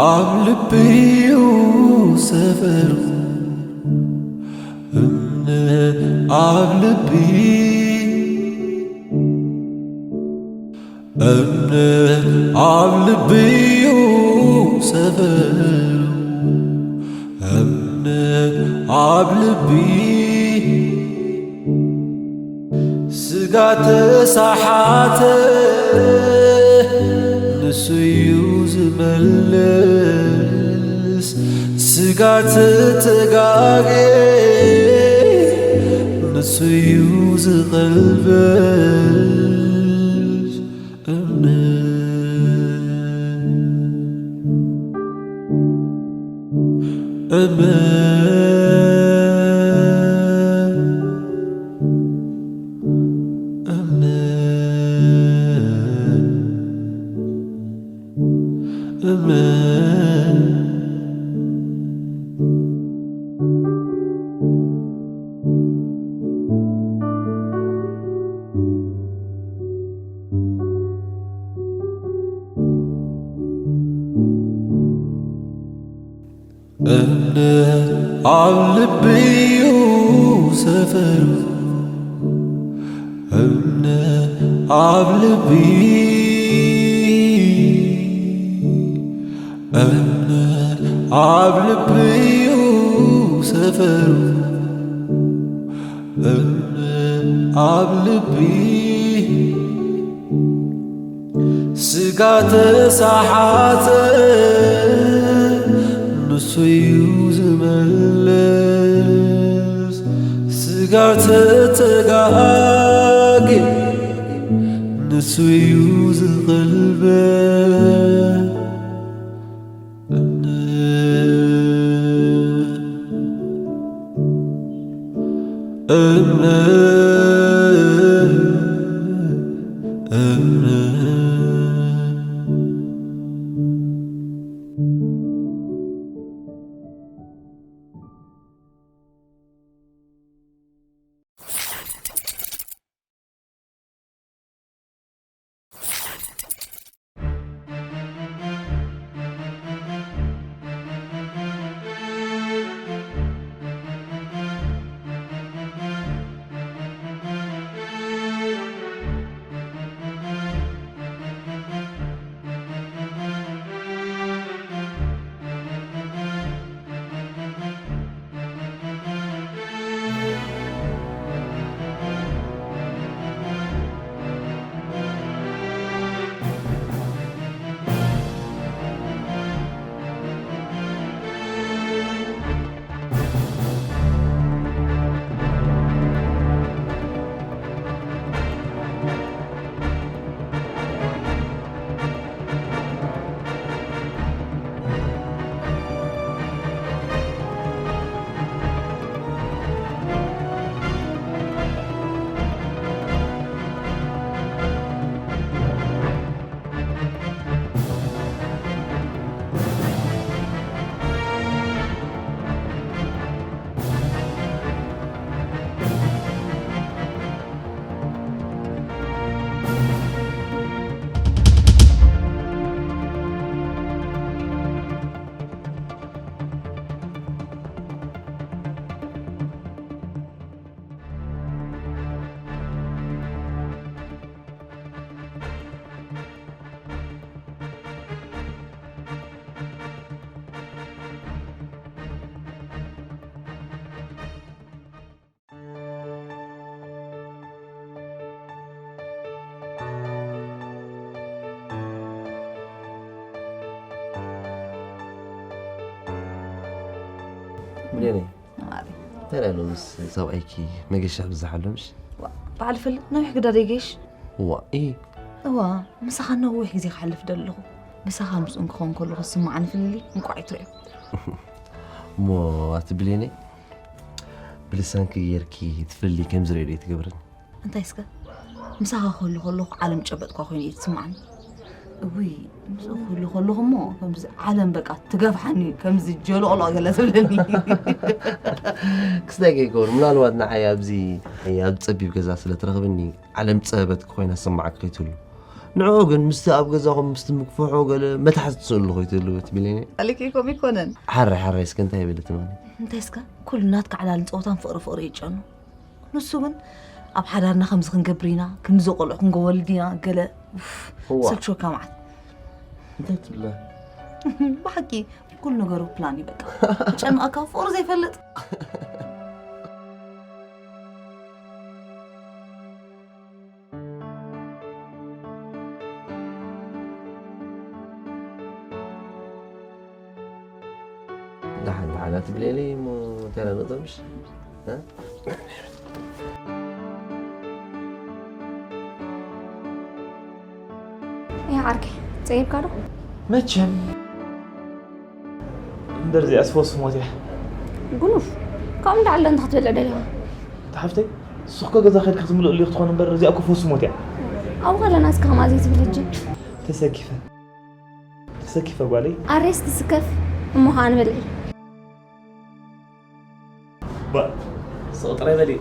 ኣብ ልቢዩ ሰፈሩ እምነት ኣብ ልቢ እምነት ኣብ ልቢዩ ሰፈሩ እምነት ኣብ ልቢ ስጋ ተሳሓተ ንሱ እዩ ዝመልስ፣ ስጋ ተተጋጌ ንሱ እዩ ዝቐልበስ። እምነት፣ እምነት፣ እምነት፣ እምነት። እምነት ኣብ ልቢዩ ሰፈሩ፣ እምነት ኣብ ልቢ፣ እምነት ኣብ ልቢዩ ሰፈሩ፣ እምነት ኣብ ልቢ። ስጋ ተሳሓተ ንሱ እዩ ዝመልስ፣ ስጋ ተተጋጌ ንሱ እዩ ዝቐልበስ። እምነት፣ እምነት፣ እምነት። ብሌነይ፣ ማሪ። እንታይ ደኣ ሎምስ ሰብኣይኪ መገሻ ብዝሓ ኣሎ ምሽ? ዋ፣ በዓል ፍልጥ ነዊሕ ግዳ ደይገሽ? ዋ፣ ኢ። እዋ፣ ምሳኻ ነዊሕ ግዜ ክሓልፍ ደለኹ። ምሳኻ ምስኡ እንክኸውን ከለኹ ዝስምዓኒ ፍልልይ እንቋዕ ኣይትርእዮ። እሞ ኣቲ ብሌነይ፣ ብልሳንኪ ጌርኪ ትፍልልይ ከም ዝርእዮ ዶ ኣይትገብርን? እንታይ እስከ? ምሳኻ ክህሉ ከለኹ ዓለም ጨበጥኳ ኮይኑ እዩ ዝስምዓኒ። እውይ፣ ምስኡ ክህሉ ከለኹ እሞ ከምዚ ዓለም በቃ ትገፍሓኒ፣ ከምዚ ጀሎቕሎቕ ገለ ትብለኒ። ክስታይ ከይከውን፣ ምናልባት ንዓይ ኣብዚ ኣብ ጸቢብ ገዛ ስለ ትረኽብኒ ዓለም ጸበብትኪ ኮይና ትስምዓኪ ከይትህሉ። ንዕኡ ግን ምስቲ ኣብ ገዛኹም ምስቲ ምክፍሖ ገለ መታሕዝ ትስእሉ ኾይትህልው እቲ ሚሌንየም። ኣሊኪ ከምኡ ይኮነን። ሓራይ ሓራይ እስከ እንታይ ይብል እቲ ማለት? እንታይ እስከ? ኩሉ ናትካ ዕላልን ጸወታን ፍቕሪ ፍቕሪ ይጨኑ። ንሱ ግን ኣብ ሓዳርና ከምዚ ክንገብር ኢና፣ ክንዲ ዘቆልዑ ክንገወልድ ኢና፣ ገለ፣ ኡፍ፣ እዋ። ሰልችወካ መዓት። እንታይ ትብላ? ብሓቂ ኩሉ ነገሩ ፕላን እዩ በቃ። ጨንቃካ ፍቕሪ ዘይፈልጥ። ደሓን ደሓን ኣትብለለይ እሞ ተረጋግጠምሽ። እ? ያ ዓርከይ፣ ጸይብካ ዶ? መቸም። እምበር እዚኣስ ፈውሲ ሞት እያ። ጉኑፍ፣ ካብኡ እንዳዓለ እንታይ ክትበልዕ ደሊኻ? እታ ሓፍተይ፣ ንስኺ እኮ ገዛ ከይድኪ ክትምልእሉ ክትኾን እምበር እዚኣ እኮ ፈውሲ ሞት እያ። ኣብኡ ከለና እስኪ ከምኣ ዘይትብል ሕጂ። ተሰኪፈ። ተሰኪፈ ጓለይ። ኣሬስ ትስከፍ እሞ ኸዓ ንበልዒ። ባ፣ ስቕ ጥራይ በሊ።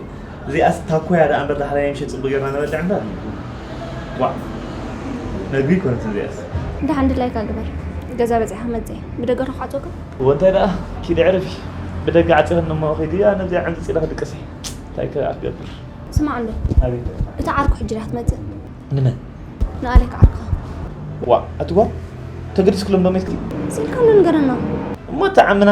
እዚኣስ ታኮ እያ ደኣ እምበር፣ ዳሕራይ ምሸት ጽቡቕ ጌርና ንበልዕ እምበር። ዋ፣ መግቢ ኣይኮነትን እዚኣስ። ደሓን ድላይካ ግበር። ገዛ በጺሐ ክመጽእ እየ። ብደገ ዶ ክዓጽወካ? እወ፣ እንታይ ደኣ፣ ኪዲ ዕረፊ። ብደገ ዓጺኸኒ እሞ ከይዲ፣ ኣነ እዚኣ ዕንጽጽ ኢለ ክድቅስ እየ። እንታይ ከኣ ክገብር? ስማዕ እንዶ። ኣቤት። እታ ዓርኩ ሕጂ ድያ ክትመጽእ? ንመን? ንኣሌክ ዓርክኻ። ዋ፣ ኣቲ ጓል፣ ተገዲስክሎም ዶ ሜትኪ? ስኢልካሉ ንገረና። እሞ እታ ዓምና፣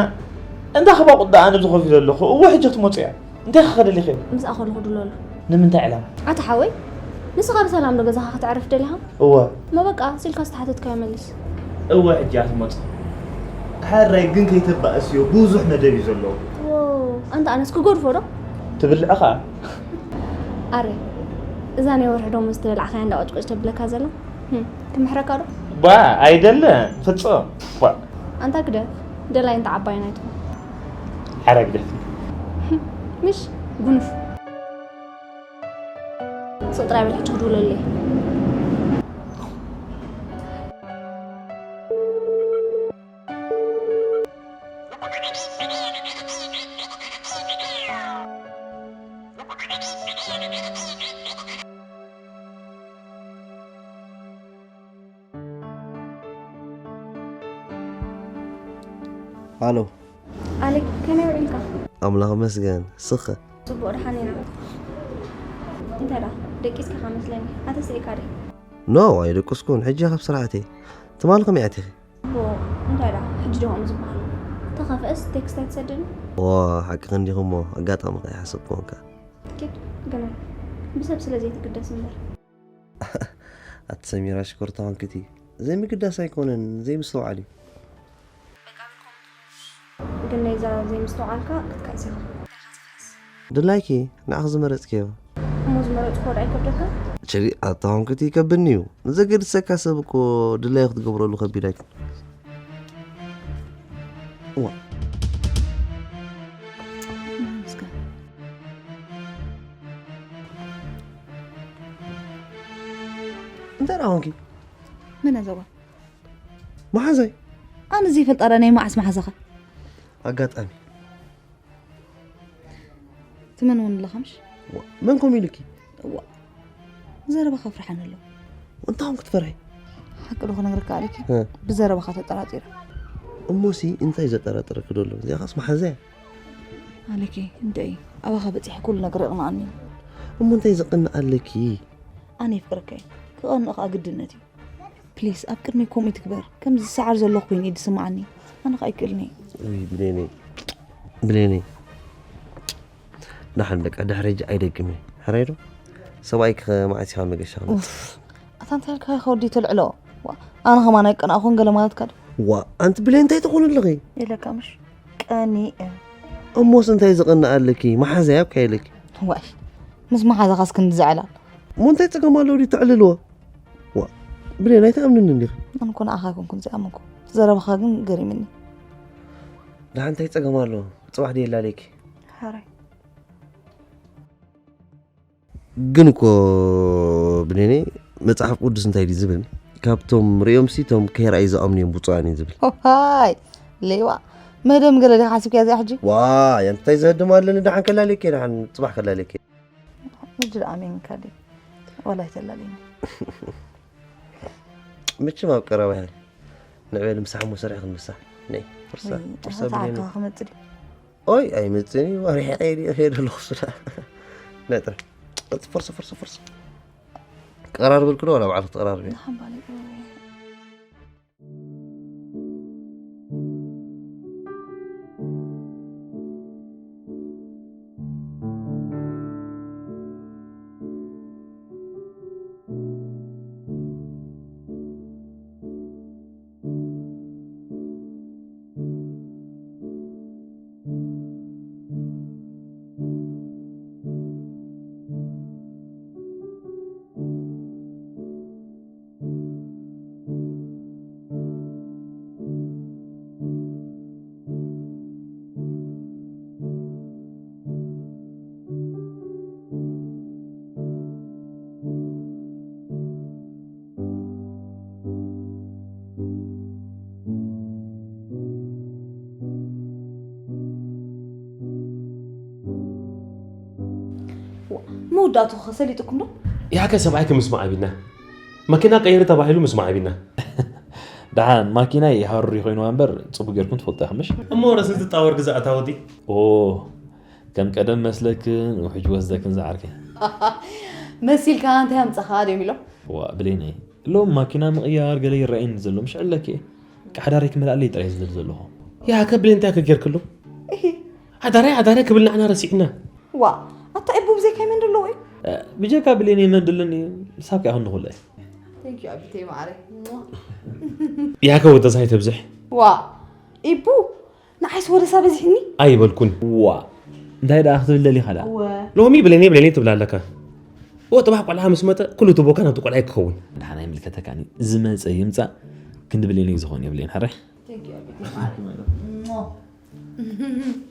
እንዳ ኸባቑ ደኣ ኣነ ኣብዚ ኮፍ ኢለ ኣለኹ። እወ፣ ሕጂ ክትመጽእ እያ። እንታይ ከደሊኺ? ምስኣ ከለኹ ድሎ ኣሎ። ንምንታይ ዕላማ? ኣታ ሓወይ፣ ንስኻ ብሰላም ዶ ገዛኻ ከተዕርፍ ደሊኻ? እወ። እሞ በቃ፣ ስኢልካ ዝተሓተትካዮ መልስ። እወ፣ ሕጂ እያ ትመጽእ። ሕራይ ግን ከይተባእስዮ፣ ብዙሕ መደብ እዩ ዘለዎ። ዎ፣ ኣንታ ኣነስ ክገድፎ ዶ? ትብልዕ ኸኣ። ኣረ፣ እዛ ናይ ወርሒ ደሞዝ ዝተበላዕካያ እንዳ ቆጭቆጭ ተብለካ ዘላ? ህም፣ ክምሕረካ ዶ? ባ፣ ኣይደለ፣ ፍጹም። ባ። ኣንታ ግደፍ፣ ደላይ እንተ ዓባይና ኣይትኹን። ሓራ ግደፍ። ህም፣ ምሽ፣ ጉኑፍ። ስቕ ጥራይ በል፣ ሕጂ ክድውለለይ። ሃሎ። ኣሌክ፣ ከመይ ውዒልካ? ኣምላኽ ይመስገን። ስኸ? ጽቡቕ፣ ደሓን ኢና። እንታይ ደኣ፣ ደቂስካ ኢኻ መስለኒ። ኣተሲእካ ድየ? ኖ፣ ኣይደቀስኩን። ሕጂ እየ ካብ ስራሕ ኣትየ። ትማሊ ከመይ ኣቲኺ? ጽቡቕ፣ እንታይ ደኣ፣ ሕጂ ዶ ከምኡ ዝበሃል? ተኸፍእስ ቴክስት ኣይትሰድን? ዋ፣ ሓቅኺ እንዲኺ እሞ፣ ኣጋጣሚ ከኣ ኣይሓሰብኩዎን ከኣ። ኪድ፣ ግናይ፣ ብሰብ ስለ ዘይትግደስ እምበር። ኣቲ ሰሚራ ሽኮር ተኾንክቲ፣ ዘይምግዳስ ኣይኮነን፣ ዘይምስትውዓል እዩ። ግን ናይዛ ዘይምስትውዓልካ ክትከእስ ኢኻ። ድላይኪ ንዓኺ ዝመረጽክዮ። እሞ ዝመረጽኩ ወድኣ ይከብደካ? ቸሪ፣ ኣታ ኾንክቲ ይከብድኒ እዩ። ንዘገድሰካ ሰብ እኮ ድላዩ ክትገብረሉ ከቢድ ኣይኮን። እዋ። እንታይ ደኣ ኾንኪ? መን እያ እዛ ጓል? መሓዛይ። ኣነ ዘይፈልጣ ደኣ ናይ መዓስ መሓዛኻ? ኣጋጣሚ። ትመን እውን ኣለኻ ምሽ? ዋ፣ መን ከምኡ ኢሉኪ? ዋ፣ ዘረባኻ ፍርሓኒ ኣሎ። እንታይ ኾንኪ ትፈርሒ? ሓቂ ዶ ክነግረካ ኣሌክ? እ። ብዘረባኻ ተጠራጢረ። እሞሲ እንታይ ዘጠራጥረኪ ዶ ኣሎ? እዚኣ ኸስ መሓዛ እያ። ኣሌክ፣ እንደ ኣባኻ በጺሐ ኩሉ ነገር የቕንኣኒ እዩ። እሞ እንታይ ዘቕንእ ኣለኪ? ኣነ የፍቅረካ እየ። ክቐንእ ኸኣ ግድነት እዩ። ፕሊስ፣ ኣብ ቅድመይ ከምኡ ይትግበር። ከምዚ ዝሰዓር ዘለኹ ኮይኑ እዩ ዝስምዓኒ። ኣነ ኸኣ ኣይክእልን እየ። ውይ፣ ብሌነይ። ብሌነይ። ደሓን በቃ፣ ድሕሪ ሕጂ ኣይደግምን እየ። ሕራይ ዶ? ሰብኣይኪ ኸ መዓስ ኢኻ መገሻ ክመጽእ? ኡፍ። ኣታ እንታይ ኢልካ ኢኻ ወዲ ተልዕሎ? ዋ፣ ኣነ ኸማን ኣይቀናእኹን ገለ ማለትካ ድዩ? ዋ፣ ኣንቲ ብሌን እንታይ ትኾኒ ኣለኺ? ኢለካ ምሽ? ቀኒኤ። እሞስ እንታይ ዝቕንእ ኣለኪ? መሓዛይ ኣብካ ኢለኪ። ዋይ፣ ምስ መሓዛኻስ ክንዲ ዘዕላል። እሞ እንታይ ጸገም ኣለዎ ድዩ ተዕልልዎ? ዋ፣ ብሌን ኣይትኣምንንን ዲኺ? ኣነ እኮ ንዓኻ ኣይኮንኩን ዝኣመንኩ። ዘረባኻ ግን ገሪምኒ። ደሓን እንታይ ጸገም ኣለዎ? ጽባሕ ድየ ላለኪ? ሕራይ። ግን እኮ ብሌነይ መጽሓፍ ቅዱስ እንታይ ድዩ ዝብል? ካብቶም ርእዮምሲ እቶም ከይረኣዩ ዝኣምኑ እዮም ብፁዓን እዩ ዝብል። ሃይ፣ ሌባ። መደም ገለ ዲኻ ሓሲብካያ እዚኣ ሕጂ? ዋይ፣ ኣንቲ እንታይ ዘህድም ኣለኒ? ደሓን ከላልየኪ እየ፣ ደሓን ጽባሕ ከላልየኪ እየ። ሕጂ ደኣ ኣሜንካ ድዩ? ዋላ ኣይተላልየኒ። ምችም ኣብ ቀረባ እያ። ንዕበል ምሳሕ እሞ ሰሪሕ ክንምሳሕ። ነይ፣ ፍርሳ፣ ወይ፣ ፍርሳ ብለኒ። ተዓካ ክመጽእ ድዩ? ኦይ፣ ኣይመጽእን እዩ። ኣሪሐ ቀይዲ እየ ከይደ ኣለኹ ስዳ። ነይ ጥራሕ። ፍርሳ፣ ፍርሳ፣ ፍርሳ። ቀራርበልኩ ዶ ዋላ ባዕሉ ክትቀራርብ እየ? ንሓምባል ይቅረብ። መወዳእትኡ ኸ ሰሊጡኩም ዶ? ያከ ሰብኣይ ክምስማዕ ኣቢና። መኪና ቀይሪ ተባሂሉ ምስማዕ ኣቢና። ደሓን ማኪና ይሃሩ ይኾይኑ እምበር ጽቡቅ ጌርኩም ትፈልጡ ኢኹም፣ ምሽ? እሞ ረስን ትጣወር ግዛእ ኣታወዲ? ኦ፣ ከም ቀደም መስለክን ውሕጅ ወስደክን ዝዓርከ። መሲልካ እንታይ ኣምጻኻ ድዮም ኢሎም? ዋ፣ ብሌነይ። ሎም ማኪና ምቕያር ገለ ይረኣየኒ ዘሎ፣ ምሽ ዕለክ እየ። ሓዳረይ ክመልኣለይ ጥራይ ዝደሊ ዘለኹ። ያ፣ ከብሌ እንታይ ከጌርክሉ? እሂ። ሓዳረይ፣ ሓዳረይ ክብል ንዓና ረሲዕና። ዋ፣ ኣታ እቡ ብዘይካይ መን ደለዎ እዩ? እ፣ ብጀካ ብሌነይ መን ደለኒ? ሳብካ ይኹን ንኹለ። Thank you፣ ኣቢተይ ማዕረ። ያከ ወደሳይ ተብዝሕ። ዋ፣ ኢቡ፣ ንዓይስ ወደሳ በዚሕኒ? ኣይበልኩን። ዋ፣ እንታይ ደኣ ክትብል ደሊኻ ደኣ? እወ። ሎሚ ብሌነይ፣ ብሌነይ ትብል ኣለካ። እወ፣ ጥባሕ ቆልዓ ምስ መጠ፣ ኩሉ እቲ ቦካ ናብቲ ቆልዓ ክኸውን። ደሓን ኣይምልከተካኒ። ዝመጸ ይምጻእ፣ ክንዲ ብሌነይ ዝኸውን የብለይን፣ ሕራይ? Thank you፣ ኣቢተይ ማዕረ። እሞ።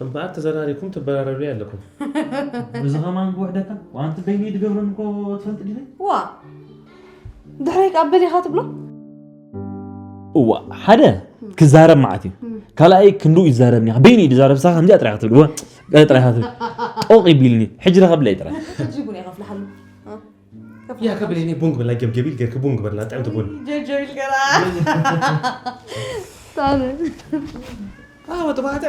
እምበኣር ተዘራሪኩም ትበራረሩ ኣለኩም። እዚ ኸማን ክውሕደካ? ዋንቲ በይነይ ዝገብረኒ እኮ ትፈልጥ ዲኺ? ዋ፣ ድሕረይ ከኣ በሊኻ ትብሎ? እዋ፣ ሓደ ክዛረብ መዓት እዩ። ካልኣይ ክንድኡ ይዛረብኒ። በይኑ እዩ ዝዛረብ፣ ንስኻ ከምዚኣ ጥራይ ክትብል። ወ-፣ ጥራይ ክትብል። ጦቕ ይቢልኒ። ሕጂ ረኸብለይ ጥራይ። ሕጂ ቡን እየ ከፍልሓሉ። እ? ያከ ብሌነይ ቡን ግበላ፣ ገብገቢል ጌርክ ቡን ግበላ፣ ጥዕምቲ ቡን። ጀጀቢል ገራ። ታነ። ኣዎ፣ ተባህተ።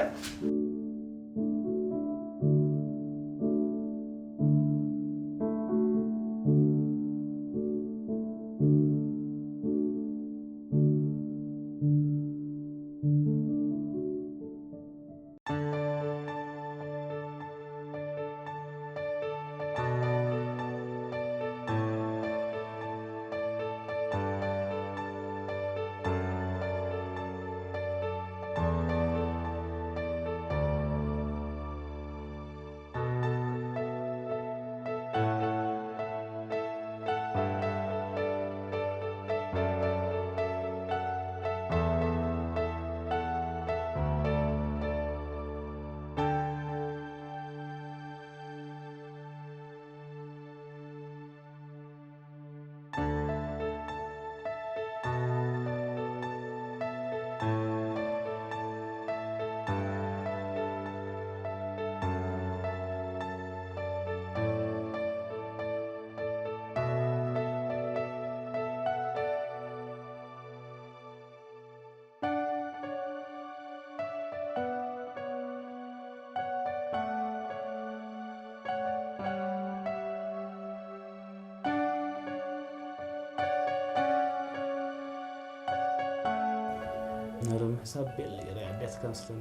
ነረ ምሕሳብ ቤላ ገይራ ኣቢያትካ መስለኒ።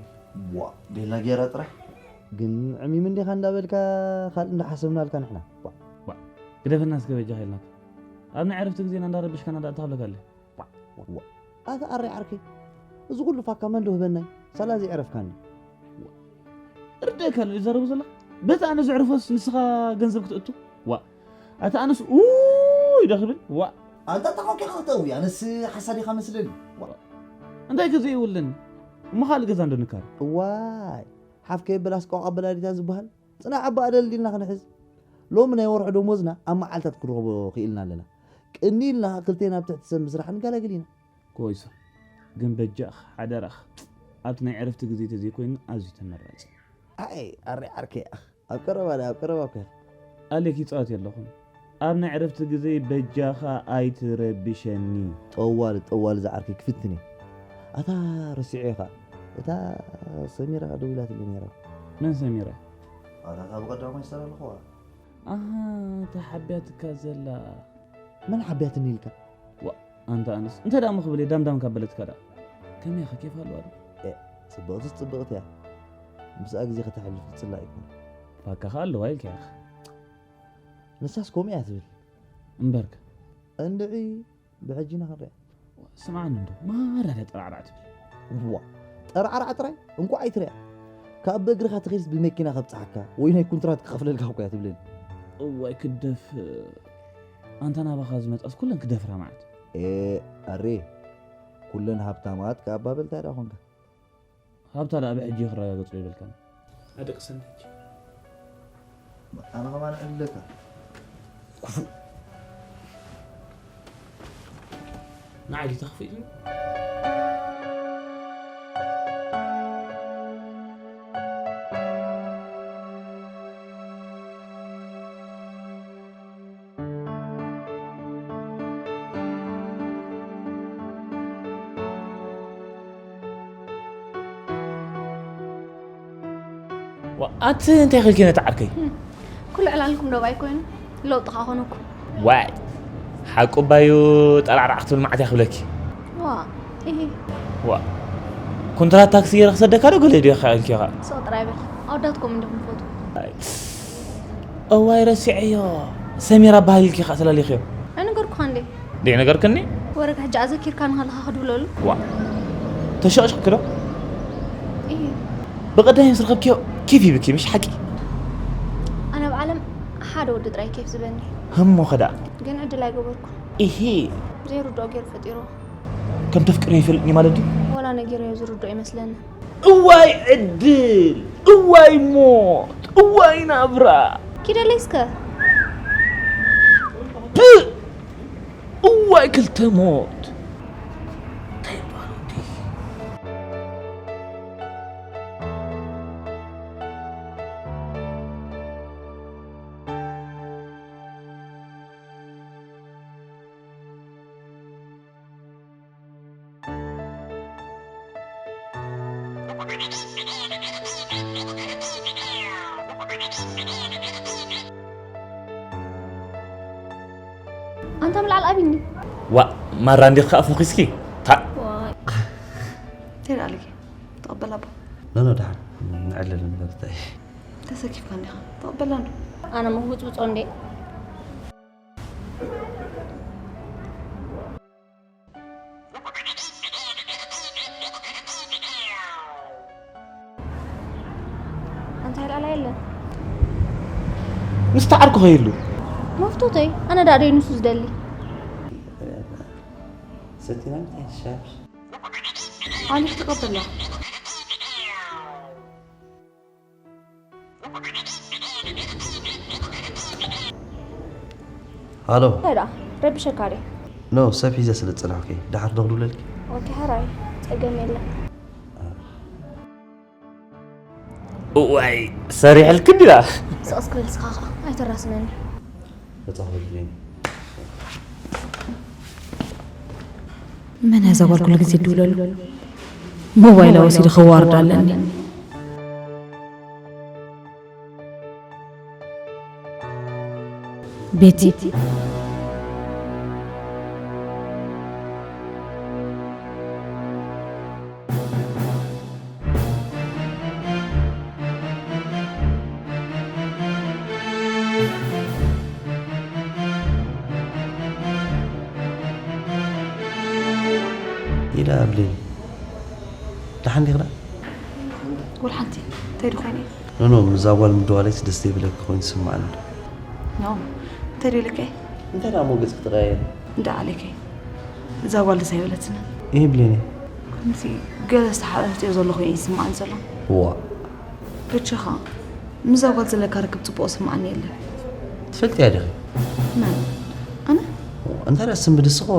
ዋ፣ ቤላ ገይራ ጥራሕ? ግን ዕሚም እንዲኻ እንዳበልካ ካልእ እንዳሓሰብናልካ ንሕና። ዋ። ዋ፣ ግደፈና እስከ በጃኻ ኢልናካ። ኣብ ናይ ዕረፍቲ ግዜና እንዳረበሽካና ደኣ እንታይ ክብለካ ኣለኒ? ዋ፣ ዋ። ኣታ ኣረ ዓርከይ፣ እዚ ኩሉ ፋካ መን ዶ ህበናይ? ሳላ ዘይዕረፍካኒ። ዋ። እርደካ ኣሎ ዝዛረቡ ዘላ። በቲ ኣነ ዘዕርፎስ ንስኻ ገንዘብ ክትእቱ? ዋ። ኣታ ኣነስ ኡይ ዶ ክብል? ዋ። ኣንታ ተኾንኪ ክትእዊ፣ ኣነስ ሓሳድ ኢኻ መስለኒ። ዋ። እንታይ ገዛ ይውልን? እሞ ካልእ ገዛ እንዶ ንካል? እዋይ፣ ሓፍ ከየበላስ ቆቕ ኣበላዲታ ዝበሃል? ጽናሕ ኣባ ኣደልዲልና ክንሕዝ። ሎሚ ናይ ወርሒ ደሞዝና ኣብ መዓልታት ክንረኽቦ ክኢልና ኣለና። ቅኒ ኢልና ክልቴና ኣብ ትሕቲ ሰብ ምስራሕ ንገላግል ኢና። ኮይሱ፣ ግን በጃኽ፣ ሓደራኽ፣ ኣብቲ ናይ ዕረፍቲ ግዜ ተዘይኮይኑ ኣዝዩ ተመራጺ። ኣይ፣ ኣረ ዓርከይ፣ ኣብ ቀረባ ደኣ፣ ኣብ ቀረባ እኮ። ኣሌክ ይጻወት የለኹን። ኣብ ናይ ዕረፍቲ ግዜ በጃኻ ኣይትረብሸኒ። ጠዋሊ፣ ጠዋሊ ዝዓርከይ ክፍትን እየ። ኣታ ረሲዐ ኢኻ። እታ ሰሚራ ደዊላትለይ ነይራ። መን ሰሚራ? ኣታ እታ ብቐዳማይ ዝተላለኽዋ። ኣሃ፣ እታ ሓቢያትካ ዘላ። መን ሓቢያትኒ ኢልካ? ዋ፣ ኣንታ ኣነስ፣ እንታይ ደኣ እሞ ክብል እየ ዳምዳም ካብ በለትካ ደኣ? ከመይ ኢኻ፣ ኬፍ ኣለዋ ዶ? ኤ፣ ጽብቕትስ ጽብቕቲ እያ። ምስኣ ግዜ ከተሕልፍ ዝጽላእ ኣይኮነን። ፋካ ኸኣ ኣለዋ ኢልካ ኢኻ። ንሳስ ከምኡ እያ ትብል። እምበርከ? እንድዒ፣ ብሕጂ ኢና ክንሪኣ። ስምዓኒ እንዶ፣ ማራ ድያ ጠራዕራዕ ትብል? ዋ፣ ጠራዕራዕ ጥራይ? እንኳዕ ኣይትሪኣ። ካብ ብእግርኻ ተኸይድስ ብመኪና ከብጽሓካ፣ ወይ ናይ ኩንትራት ክኸፍለልካ እኮ እያ ትብለኒ። እዋይ ክደፍ-፣ ኣንታ ናባኻ ዝመጻስ ኩለን ክደፍራ ማለት። ኤ፣ ኣሬ፣ ኩለን ሃብታማት ከኣባበልታ ደኣ ኾንካ። ሃብታ ደኣ ብሕጂ ክረጋገጾ ይበልካኒ። ኣደቅሰኒ ሕጂ። ኣነ ከማን ዕለካ። ክፉእ። ንዓይ ድዩ ተኽፍእልኒ? ዋ፣ ኣቲ እንታይ ኺልኪ ነቲ ዓርከይ? ህም፣ ኩሉ ዕላልኩም ዶ ኣይኮይኑ? ለውጢ ኸኣ ኾነኩም። ዋይ፣ ሓቁ ባዩ ጠራዕራዕ ክትብል መዓት እያ ክብለኪ። ዋ፣ ኢሂ። ዋ፣ ኮንትራት ታክሲ ገይረ ክሰደካ ዶ ገለ ድዮ ኢልኪ ኢኻ? ስቕ ጥራይ በል። ኣወዳትኩም እንዲኹም ትፈትዉ። ኣይ፣ እዋይ ረሲዐዮ። ሰሚራ በሃል ኢልኪ ኢኻ ተላሊኽዮ። ኣይነገርኩኻን ድየ? ደይ ነገርክኒ? ወረካ ሕጂ ኣዘኪርካ ንኸለኻ ክድብለሉ። ዋ። ተሸቕሸቕኪ ዶ? ኢሂ። ብቐዳይ ምስ ረኸብኪዮ ኬፍ ይብኪ፣ ምሽ ሓቂ? ኣነ ኣብ ዓለም ሓደ ወዲ ጥራይ ኬፍ ዝበኒ። ህሞ ኸዳ? ግን ዕድል ኣይገበርኩ። ኢሂ። ዘይርድኦ ገይሩ ፈጢርዎ። ከም ተፍቅርዮ ይፈልጥኒ ማለት ድዩ? ወላ ነጊረዮ ዝርድኦ ይመስለኒ። እዋይ ዕድል! እዋይ ሞት! እዋይ ናብራ! ኪደለይ እስከ። ፕእ! እዋይ ክልተ ሞት! እንታይ ይበሃል ወዲ? ኣንታ ምልዓል ኣቢኒ። ዋእ፣ ማራ እንዲኽ ከኣ ፎኺስኪ። ታእ። ዋይ። እንታይ ደኣ ኣለኪ? ተቐበላ ኣቦ። ኖ፣ ኖ፣ ደሓን። ንዕልል ንበል፣ እንታይ? ተሰኪፍካ እንዲኻ። ተቐበላ እንዶ። ኣነ መህውጽውጾ እንዴ? ኣንታ ይልዓላ የለን። ምስ ተዓርኩ ኸይሉ። መፍቶተይ፣ ኣነ ደኣ ደይ ንሱ ዝደሊ። ሰቲና እንታይ ትሻብሽ? ኣሊኽ ተቐበላ። ሃሎ። እንታይ ደኣ? ረቢሸካ ድየ? ኖ፣ ሰብ ሒዘ ስለ ዝጸናሕኩ እየ። ደሓር ዶ ክድውለልኪ? ኦኬ፣ ሕራይ። ጸገም የለን። እዋይ፣ ሰሪሕልኪ እንዲና። ስቕ እስክብል ንስኻ ኸኣ ኣይተራስነኒ። መጻኹ ድሌኒ። መን እያ እዛ ጓል ኩሉ ግዜ ትድውለሉ? ሞባይላ ወሲደ ከዋርዳ ኣለኒ። ቤቲ። ኢላ ኣብለኒ። ደሓን ዲኽና? ወላ ሓንቲ። እንታይ ዶ ኮይነ? ኖ፣ ኖ፣ ምስዛ ጓል ምድዋለይስ ደስ ዘይብለኪ ኮይኑ ይስምዓኒ ኣሎ። ኖ፣ እንታይ ዶ ኢለኪ? እንታይ ደኣ እሞ ገጽኪ ተቐያየሪ? እንዳ ኣለኪ። እዛ ጓል ደስ ኣይበለትንን። እህ ብሌኒ። ከምዚ ገለ ዝተሓላለፍትዮ ዘሎ ኮይኑ ይስምዓኒ ዘሎ። ዋ። በጃኻ፣ ምስዛ ጓል ዘለካ ርክብ ጽቡቕ ዝስምዓኒ የለን። ትፈልጥያ ዲኺ? መን? ኣነ? እንታይ ደኣ ስም ብድስኹ?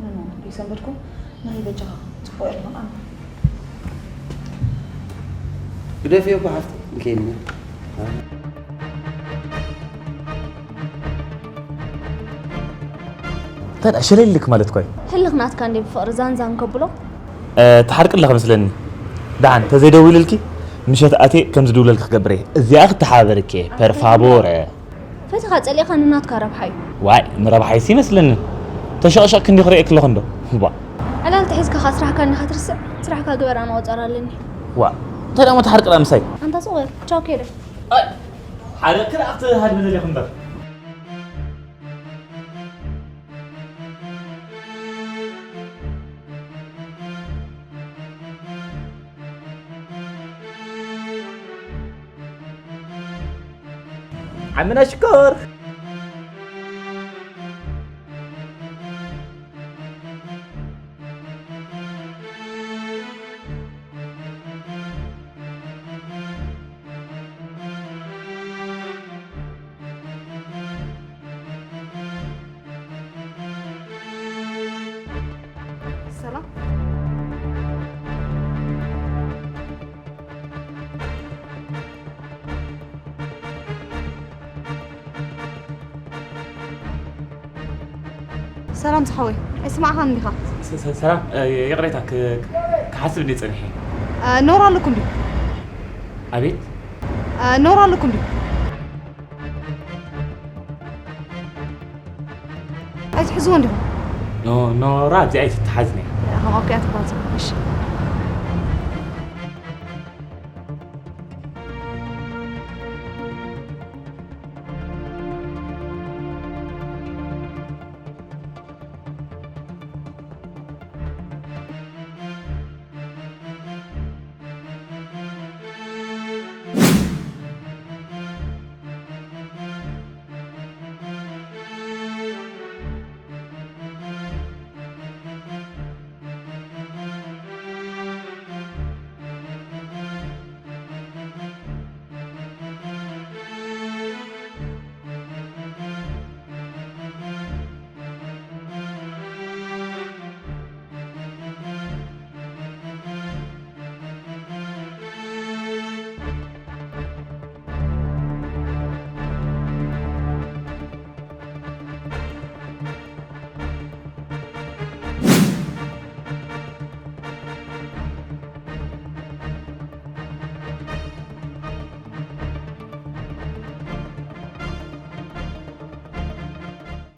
ኖ፣ ኖ፣ ይሰንበድኩ። ናይ በጃኻ፣ ጽቡቕ የለን ኣነ። ግደፍዮ እኮ ሓፍቲ፣ እንከይድና። እንታይ ደኣ ሸለል ኢልክ ማለት እኮ እዩ። ህልኽ ናትካ እንዴ ብፍቕሪ ዛንዛን ከብሎ? እ፣ ትሓርቂ ኣለኺ መስለኒ። ደሓን፣ ተዘይደዊልልኪ ምሸት ኣትየ ከም ዝድውለልኪ ክገብር እየ። እዚኣ ክትተሓባበርኪ እየ። ፐር ፋቮረ። ፈቲኻ ጸሊእኻ ንናትካ ረብሓ እዩ። ዋይ፣ ንረብሓይሲ ይመስለኒ። ተሸቕሸቕ ክንዲ ክርእየኪ ኣለኹ እንዶ። ዋ። ዕላል ተሒዝካ ኸኣ ስራሕካ እንዲኻ ትርስዕ። ስራሕካ ግበር፣ ኣነ ቆጸራ ኣለኒ። ዋ። እንታይ ደኣ እሞ ትሓርቂ ደኣ ምሳይ? ኣንታ ሱቕ በል። ቻው ከይደ። ኣይ፣ ሓደ ክልኣኽቲ ሃድሚ ደሊኹ እምበር። ዓምና ሽኮር። ሰላም። ሰላም ዝሓወይ፣ ኣይስማዕኻን እንዲኻ? ስ-፣ ስ-፣ ሰላም፣ እ፣ ይቕሬታ፣ ክ-፣ ክ-፣ ክሓስብ እንዴ ጸኒሐ። እ፣ ነውራ ኣለኩም ድዩ? ኣቤት? እ፣ ነውራ ኣለኩም ድዩ? ኣይትሕዝዎ እንዲኹም? ኖ-፣ ኖራ ኣብዚኣ ኣይትተሓዝን እያ። ከምኣ እኮ እያ ትባል። እሺ።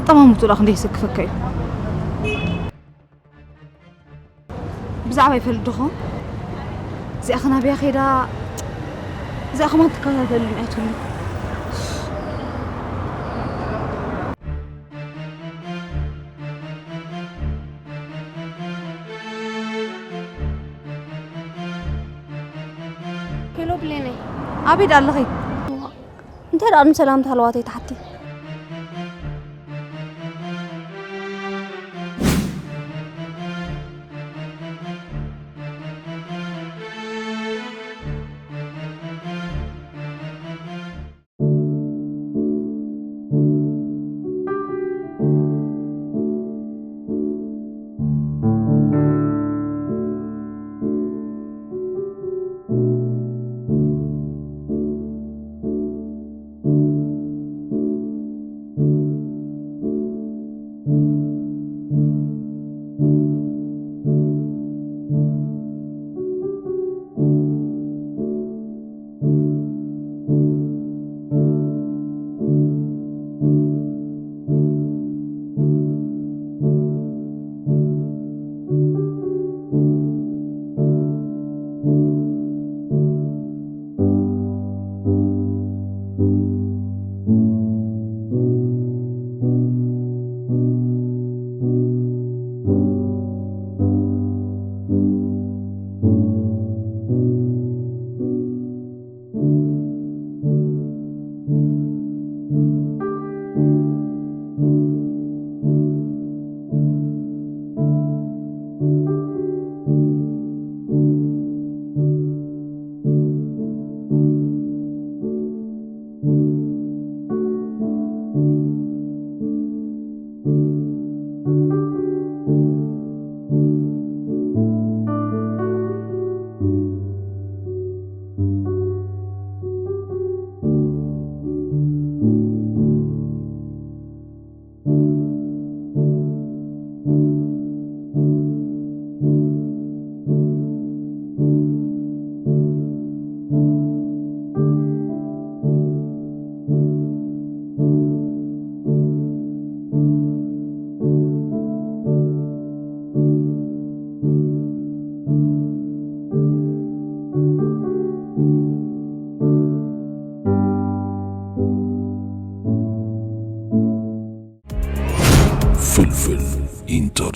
ጠማሙቱ ደኣ ክንደይ ይስክፈካ እዩ። ብዛዕባ ይፈልጥ ዶ ኸውን? እዚኣ ኸ ናበይ ከይዳ? እዚኣ ከማን ትከታተለኒ እያ ትብሉ። ሄሎ ብሌነይ። ኣበይ ደኣ ኣለኺ? እንታይ ደኣ ንሰላምታ ሃለዋተይ ትሓቲ?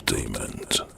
Entertainment.